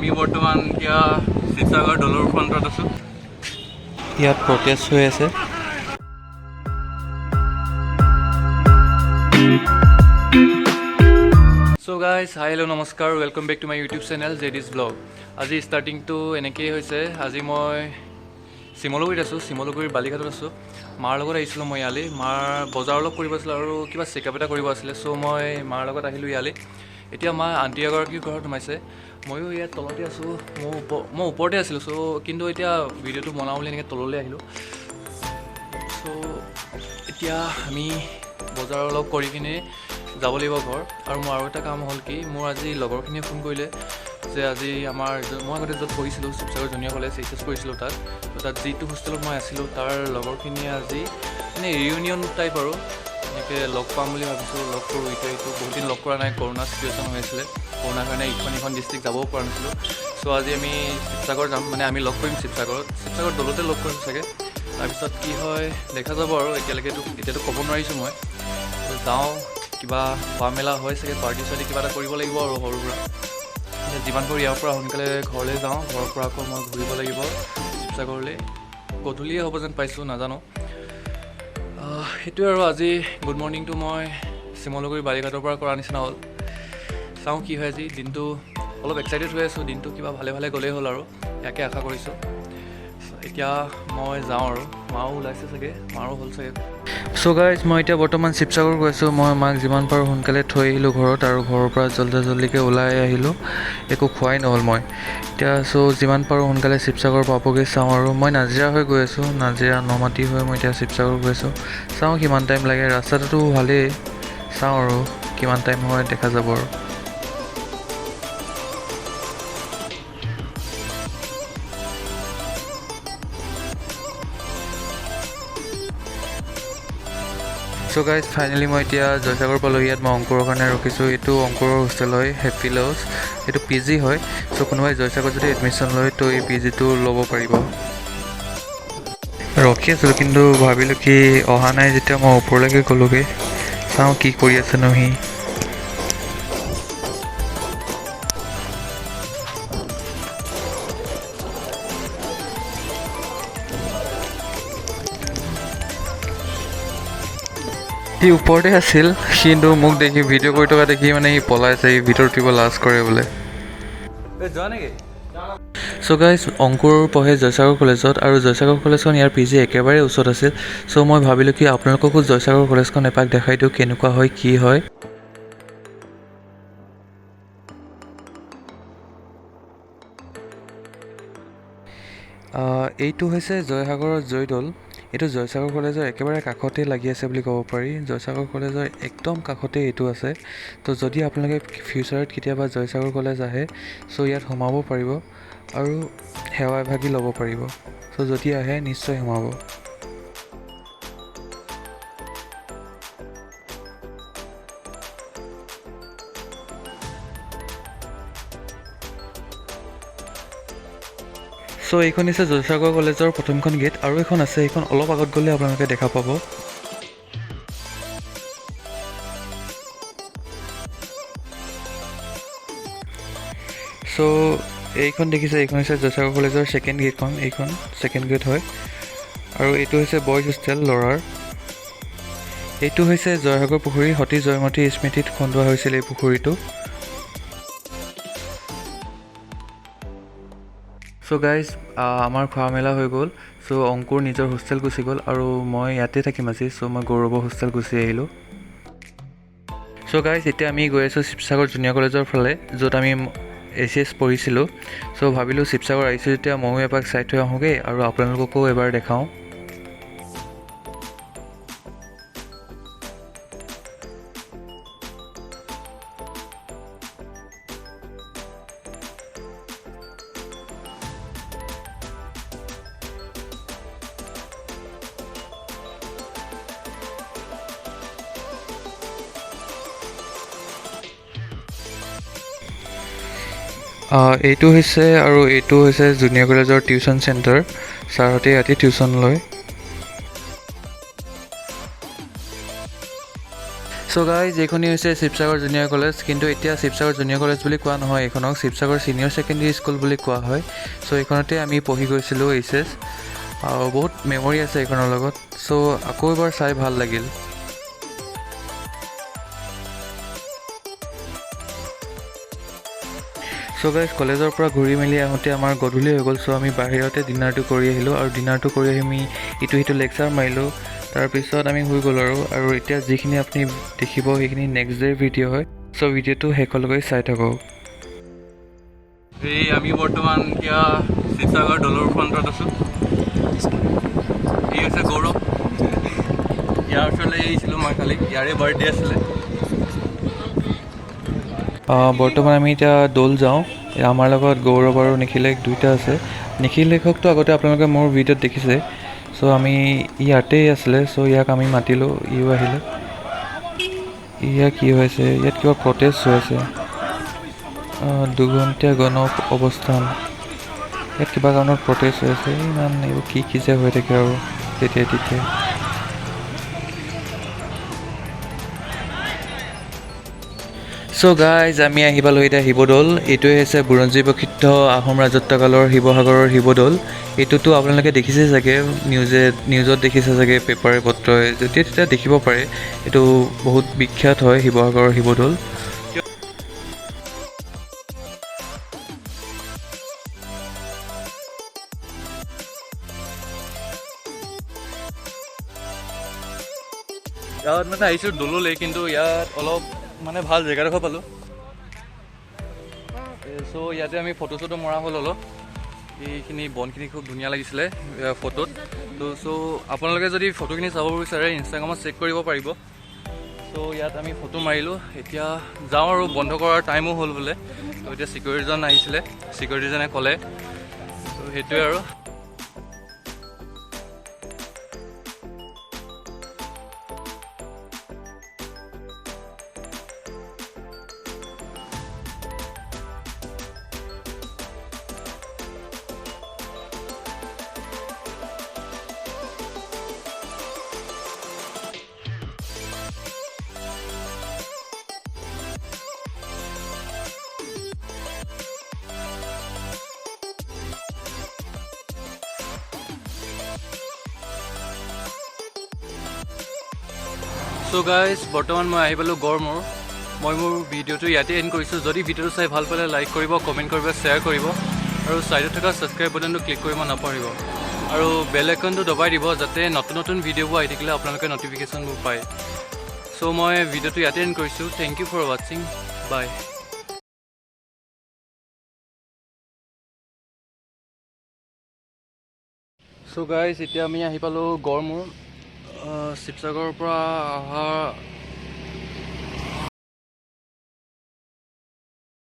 আমি বৰ্তমান এতিয়া শিৱসাগৰ দলৰ ফ্ৰণ্টত আছোঁ। ইয়াত প্ৰটেষ্ট হৈ আছে। চ' গাইজ, হাই, হেল্ল', নমস্কাৰ, welcome back to my YouTube channel J dish blog. আজি ষ্টাৰ্টিংটো এনেকেই হৈছে। আজি মই শিমলুগুৰিত আছোঁ, শিমলুগুৰিৰ বালিঘাটত আছোঁ। মাৰ লগত আহিছিলোঁ মই ইয়ালৈ। মাৰ বজাৰ অলপ কৰিব আছিলে আৰু কিবা চেকআপ এটা কৰিব আছিলে। চ' মই মাৰ লগত আহিলোঁ ইয়ালৈ। এতিয়া মা আণ্টি এগৰাকীৰ ঘৰত সোমাইছে। ময়ো ইয়াত তলতে আছোঁ। মই ওপৰতে আছিলোঁ। চ' কিন্তু এতিয়া ভিডিঅ'টো বনাওঁ বুলি এনেকৈ তললৈ আহিলোঁ। চ' এতিয়া আমি বজাৰ অলপ কৰি কিনে যাব লাগিব ঘৰ। আৰু মোৰ আৰু এটা কাম হ'ল কি, মোৰ আজি লগৰখিনিয়ে ফোন কৰিলে যে আজি আমাৰ মই আগতে য'ত পঢ়িছিলোঁ, Sivasagar junior college, H S কৰিছিলোঁ তাত। তো তাত যিটো হোষ্টেলত মই আছিলোঁ, তাৰ লগৰখিনিয়ে আজি মানে ৰিইউনিয়ন টাইপ আৰু এনেকৈ লগ পাম বুলি ভাবিছোঁ। লগ কৰোঁ ইটোৱে ইটো, বহুত দিন লগ কৰা নাই। কৰোণা চিটুৱেশ্যন হৈ আছিলে, কৰোণাৰ কাৰণে ইখন ইখন ডিষ্ট্ৰিক্ট যাবও পৰা নাছিলোঁ। চ' আজি আমি শিৱসাগৰ যাম, মানে আমি লগ কৰিম শিৱসাগৰত, শিৱসাগৰ দলতে লগ কৰিম চাগে। তাৰপিছত কি হয় দেখা যাব আৰু। এতিয়ালৈকেতো এতিয়াতো ক'ব নোৱাৰিছোঁ মই। তো যাওঁ, কিবা খোৱা মেলা হয় চাগে, পাৰ্টি চাৰ্টি কিবা এটা কৰিব লাগিব আৰু সৰু সুৰা। এতিয়া যিমান পাৰোঁ ইয়াৰ পৰা সোনকালে ঘৰলৈ যাওঁ। ঘৰৰ পৰা আকৌ মই ঘূৰিব লাগিব শিৱসাগৰলৈ। গধূলিয়ে হ'ব যেন পাইছোঁ, নাজানো। সেইটোৱে আৰু আজি গুড মৰ্ণিংটো মই শিমলুগুৰি বালিঘাটৰ পৰা কৰা নিচিনা হ'ল। চাওঁ কি হয় আজি দিনটো। অলপ এক্সাইটেড হৈ আছোঁ। দিনটো কিবা ভালে ভালে গ'লেই হ'ল আৰু, ইয়াকে আশা কৰিছোঁ। এতিয়া মই যাওঁ আৰু মাও ওলাইছে চাগে, মাৰো হ'ল চাগে। চ' গাইজ, মই এতিয়া বৰ্তমান শিৱসাগৰ গৈ আছোঁ। মই মাক যিমান পাৰোঁ সোনকালে থৈ আহিলোঁ ঘৰত আৰু ঘৰৰ পৰা জল্দি জল্দিকৈ ওলাই আহিলোঁ। একো খোৱাই নহ'ল মই এতিয়া। চ' যিমান পাৰোঁ সোনকালে শিৱসাগৰ পাবগৈ চাওঁ। আৰু মই নাজিৰা হৈ গৈ আছোঁ। নাজিৰা নমাটি হৈ মই এতিয়া শিৱসাগৰ গৈ আছোঁ। চাওঁ কিমান টাইম লাগে। ৰাস্তাটোতো ভালেই। চাওঁ আৰু কিমান টাইম হয় দেখা যাব আৰু। চ' গাইজ, ফাইনেলি মই এতিয়া জয়সাগৰ পালোঁ। ইয়াত মই অংকুৰৰ কাৰণে ৰখিছোঁ। এইটো অংকুৰৰ হোষ্টেল হয়, হেপ্পী লজ। এইটো পি জি হয়। চ' কোনোবাই জয়সাগৰত যদি এডমিশ্যন লয়, তো এই পি জিটো ল'ব পাৰিব। ৰখি আছিলোঁ, কিন্তু ভাবিলোঁ কি অহা নাই যেতিয়া মই ওপৰলৈকে গ'লোগৈ। চাওঁ কি কৰি আছেনো সি। সি ওপৰতে আছিল, কিন্তু মোক দেখি, ভিডিঅ' কৰি থকা দেখি মানে সি পলাইছে। সি ভিতৰত উঠিব লাজ কৰে বোলে। যোৱা নেকি? চ' গাইজ, অংকুৰ পঢ়ে জয়সাগৰ কলেজত আৰু জয়সাগৰ কলেজখন ইয়াৰ পি জি একেবাৰে ওচৰত আছিল। চ' মই ভাবিলোঁ কি আপোনালোককো জয়সাগৰ কলেজখন এপাক দেখাই দিওঁ, কেনেকুৱা হয় কি হয়। এইটো হৈছে জয়সাগৰৰ জয়দৌল। এইটো জয়সাগৰ কলেজৰ একেবাৰে কাষতে লাগি আছে বুলি ক'ব পাৰি। জয়সাগৰ কলেজৰ একদম কাষতে এইটো আছে। তো যদি আপোনালোকে ফিউচাৰত কেতিয়াবা জয়সাগৰ কলেজ আহে, চ' ইয়াত সোমাব পাৰিব আৰু সেৱা এভাগি ল'ব পাৰিব। চ' যদি আহে নিশ্চয় সোমাব। চ' এইখন হৈছে জয়সাগৰ কলেজৰ প্ৰথমখন গেট। আৰু এখন আছে, সেইখন অলপ আগত গ'লে আপোনালোকে দেখা পাব। চ' এইখন দেখিছে, এইখন হৈছে জয়সাগৰ কলেজৰ ছেকেণ্ড গেটখন। এইখন ছেকেণ্ড গেট হয় আৰু এইটো হৈছে বইজ হোষ্টেল ল'ৰাৰ। এইটো হৈছে জয়সাগৰ পুখুৰী। সতী জয়মতীৰ স্মৃতিত খন্দোৱা হৈছিল এই পুখুৰীটো। চ' গাইজ, আমাৰ খোৱা মেলা হৈ গ'ল। চ' অংকুৰ নিজৰ হোষ্টেল গুচি গ'ল আৰু মই ইয়াতে থাকিম আজি। চ' মই গৌৰৱৰ হোষ্টেল গুচি আহিলোঁ। চ' গাইজ, এতিয়া আমি গৈ আছোঁ শিৱসাগৰ জুনিয়ৰ কলেজৰ ফালে, য'ত আমি এইচ এছ পঢ়িছিলোঁ। চ' ভাবিলোঁ শিৱসাগৰ আহিছোঁ যেতিয়া ময়ো এপাক চাই থৈ আহোঁগৈ আৰু আপোনালোককো এবাৰ দেখাওঁ। এইটো হৈছে আৰু এইটো হৈছে জুনিয়ৰ কলেজৰ টিউশ্যন চেণ্টাৰ। ছাৰহঁতে ইয়াতে টিউশ্যন লয়। চ' গাইজ, এইখনেই হৈছে শিৱসাগৰ জুনিয়ৰ কলেজ। কিন্তু এতিয়া শিৱসাগৰ জুনিয়ৰ কলেজ বুলি কোৱা নহয়, এইখনক শিৱসাগৰ ছিনিয়ৰ ছেকেণ্ডেৰী স্কুল বুলি কোৱা হয়। চ' এইখনতে আমি পঢ়ি গৈছিলোঁ এইচ এছ, আৰু বহুত মেমৰি আছে এইখনৰ লগত। চ' আকৌ এবাৰ চাই ভাল লাগিল। চ' গাইজ, কলেজৰ পৰা ঘূৰি মেলি আহোঁতে আমাৰ গধূলি হৈ গ'ল। চ' আমি বাহিৰতে ডিনাৰটো কৰি আহিলোঁ আৰু ডিনাৰটো কৰি আহি আমি ইটো সিটো লেকচাৰ মাৰিলোঁ। তাৰপিছত আমি শুই গ'লোঁ আৰু এতিয়া যিখিনি আপুনি দেখিব, সেইখিনি নেক্সট ডে'ৰ ভিডিঅ' হয়। চ' ভিডিঅ'টো শেষলৈকে চাই থাকক। এই আমি বৰ্তমান এতিয়া শিৱসাগৰ দৌলৰ ফ্ৰণ্টত আছোঁ। এই হৈছে গৌৰৱ। ইয়াৰ ওচৰলৈ আহিছিলোঁ মই কালি, ইয়াৰে বাৰ্থডে আছিলে। বৰ্তমান আমি এতিয়া দৌল যাওঁ। আমাৰ লগত গৌৰৱ আৰু নিখিলেশ দুইটা আছে। নিখিল লেখকটো আগতে আপোনালোকে মোৰ ভিডিঅ'ত দেখিছে। চ' আমি ইয়াতেই আছিলে। চ' ইয়াক আমি মাতিলোঁ, ইও আহিলে। ইয়াত কি হৈছে? ইয়াত কিবা প্ৰটেষ্ট হৈ আছে। 2 ঘণ্টীয়া গণ অৱস্থান। ইয়াত কিবা কাৰণত প্ৰটেষ্ট হৈ আছে। ইমান এইবোৰ কি কি যে হৈ থাকে আৰু তেতিয়াই তেতিয়াই। চ' গাইজ, আমি আহি পালোঁ এতিয়া শিৱদৌল। এইটোৱে হৈছে বুৰঞ্জী প্ৰসিদ্ধ আহোম ৰাজত্বকালৰ শিৱসাগৰৰ শিৱদৌল। এইটোতো আপোনালোকে দেখিছে চাগে, নিউজত দেখিছে চাগে, পেপাৰে পত্ৰই যেতিয়া তেতিয়া দেখিব পাৰে। এইটো বহুত বিখ্যাত হয় শিৱসাগৰৰ শিৱদৌল। ইয়াত মানে আহিছোঁ দৌললৈ, কিন্তু ইয়াত অলপ মানে ভাল জেগাডোখৰ পালোঁ। চ' ইয়াতে আমি ফটো চটো মৰা হ'ল অলপ। এইখিনি বনখিনি খুব ধুনীয়া লাগিছিলে ফটোত। ত' চ' আপোনালোকে যদি ফটোখিনি চাব বিচাৰে, ইনষ্টাগ্ৰামত চেক কৰিব পাৰিব। চ' ইয়াত আমি ফটো মাৰিলোঁ। এতিয়া যাওঁ আৰু, বন্ধ কৰাৰ টাইমো হ'ল বোলে। ত' এতিয়া চিকিউৰিটিজন আহিছিলে, চিকিউৰিটিজনে ক'লে। ত' সেইটোৱে আৰু। চ' গাইজ, বৰ্তমান মই আহি পালোঁ গড়মূৰ। মই মোৰ ভিডিঅ'টো ইয়াতে এণ্ড কৰিছোঁ। যদি ভিডিঅ'টো চাই ভাল পালে, লাইক কৰিব, কমেণ্ট কৰিব, শ্বেয়াৰ কৰিব আৰু ছাইডত থকা ছাবস্ক্ৰাইব বাটনটো ক্লিক কৰিব নাপাহৰিব আৰু বেল আইকনটো দবাই দিব, যাতে নতুন নতুন ভিডিঅ'বোৰ আহি থাকিলে আপোনালোকে ন'টিফিকেশ্যনবোৰ পায়। চ' মই ভিডিঅ'টো ইয়াতে এণ্ড কৰিছোঁ। Thank you for watching, bye. So guys, এতিয়া আমি আহি পালোঁ গড়মূৰ। শিৱসাগৰৰ পৰা অহা